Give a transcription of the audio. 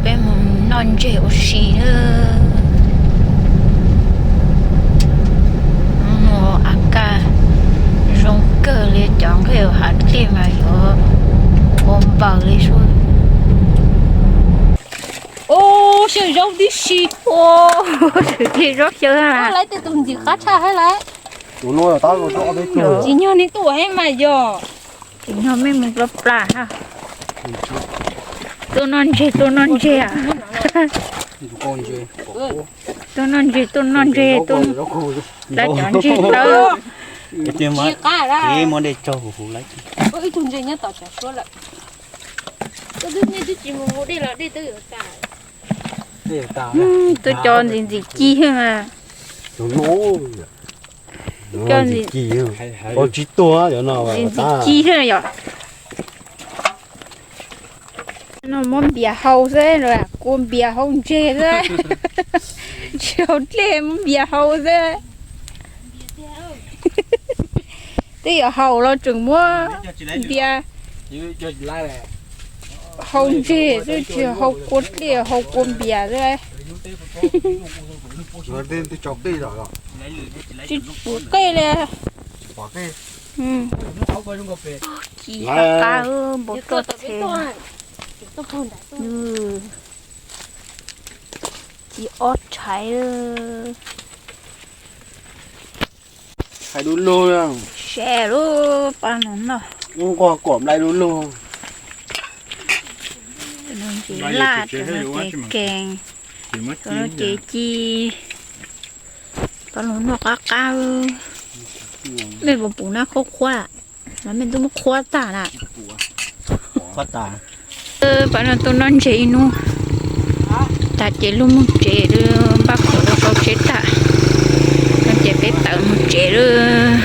Peb mus noj ntseg ua si na. Mus a kaj zoo kawg li, cov nqaij hav dej mas yuav ua npaws li sub. Ua xyaw zaub tib si. Ua xyaw zaub xyaw. Lawv tej tus ntxim qab tshaj hab lawm. Tsis nyog nej tuaj heev mas yog. Tsis nyog mej mus plas plas ha. Tuaj noj ntseg, tuaj noj ntseg. Tuaj noj ntseg, tuaj noj ntseg, tuaj lawv cov ntseg tawb. Muab dej tsaug huv lawm. Ib tug ntseg nyob tom tsav suab lawm. Twb tsis mus dej los dej twb yuav tas. Twb cov ntxim ntxim ci mas. Cov ntxim ci, ntxim ci yom. No muab npias hau xwb, kua npias hau ntseg xwb. Tsis hau dlej, muab npias hau xwb. Twb yuav haus los tseem muab npias hau ntseg xwb, tsis hau kua dlej hau kua npias xwb. Tsis pum qej li. Ci qab qab npaum tuaj txhe. Ci ob tshaiv. Hais du lug, sab lub paj no noj. Nquag kuam nplai du lug. Tus no ces laj, tus no ces kees, tus no ces ci. Paj no noj qab qab. Mej puas pum nab qhuav qhuav, los mej twb muab qhuav tag na. Paj no tuaj noj ntseg ib hnub tag ces lub mus tsev lawm, npaj khoom rau tsev tag, no ces peb tawm mus tsev lawm.